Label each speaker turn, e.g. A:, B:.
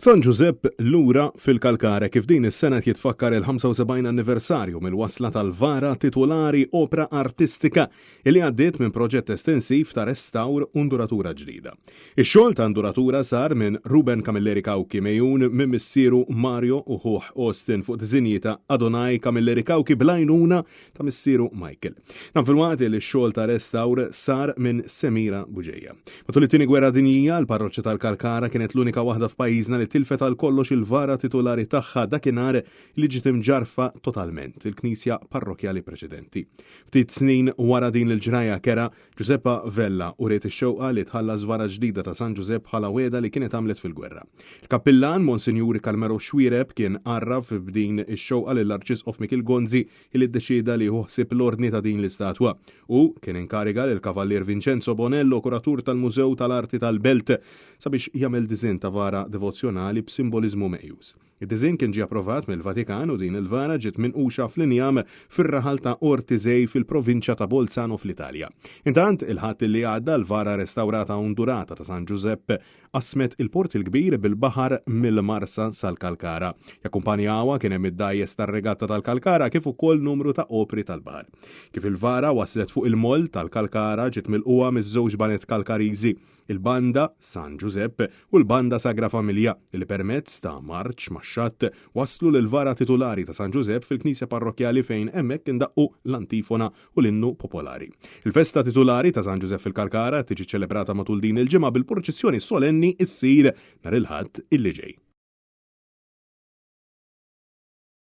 A: San Ġużepp lura fil-Kalkara kif din is-sena qed jitfakkar il-75 anniversarju mill-wasla tal-vara titulari opra artistika li għaddiet minn proġett estensiv ta' restawr u nduratura ġdida. Ix-xogħol ta' nduratura sar minn Ruben Camilleri Cauchi megħjun minn missieru Mario u ħuh Austin fuq diżinji ta' Adonai Camilleri Cauchi bl-għajnuna ta' missieru Michael. Dan filwaqt li x-xogħol ta' restawr sar minn Semira Bugeja. Matul it-Tieni Gwerra Dinjija, l-parroċċa tal-Kalkara kienet l-unika waħda f'pajjiżna li tilfet għal kollox il-vara titulari tagħha dakinhar li ġiet imġarrfa totalment il-knisja parrokkjali preċedenti. Ftit snin wara din il-ġrajja kerha, Giuseppa Vella uriet ix-xewqa li tħallas vara ġdida ta' San Ġużepp bħala wegħda li kienet għamlet fil-gwerra. Il-Kappillan, Monsinjur Carmelo Xuereb, kien għarraf b'din ix-xewqa lill-Arċisqof Mikiel Gonzi li ddeċieda li jieħu ħsieb l-ordni ta' din l-istatwa. Hu kien inkariga lill-Kavallier Vincenzo Bonello, kuratur tal-Mużew tal-Arti tal-Belt, sabiex jagħmel diżinn ta' vara devozzjonali b'simboliżmu meqjus. Id-diżinn kien ġie approvat mill-Vatikan u din il-vara ġiet minquxa fl-injam fir-raħal ta' Ortisei fil-provinċja ta' Bolzano fl-Italja. Intant, il-Ħadd li għadda l-vara restawrata u ndurata ta' San Ġużepp qasmet il-Port il-Kbir bil-baħar mill-Marsa sal-Kalkara. Jakkumpanjawha kien hemm id-dgħajjes tar-Regatta tal-Kalkara kif ukoll numru ta' opri tal-baħar. Kif il-vara waslet fuq il-moll tal-Kalkara ġiet milqugħa miż-żewġ baned Kalkariżi, il-Banda San Ġużepp u l-Banda Sagra Familja li permezz ta' marċ max-xatt wasslu lill-vara titulari ta' San Ġużepp fil-knisja parrokkjali fejn hemmhekk indaqqu l-antifona u l-innu popolari. Il-festa titulari ta' San Ġużepp fil-Kalkara tiġi ċċelebrata matul din il-ġimgħa bil-purċissjoni solenni ssir nhar il-Ħadd illi ġej.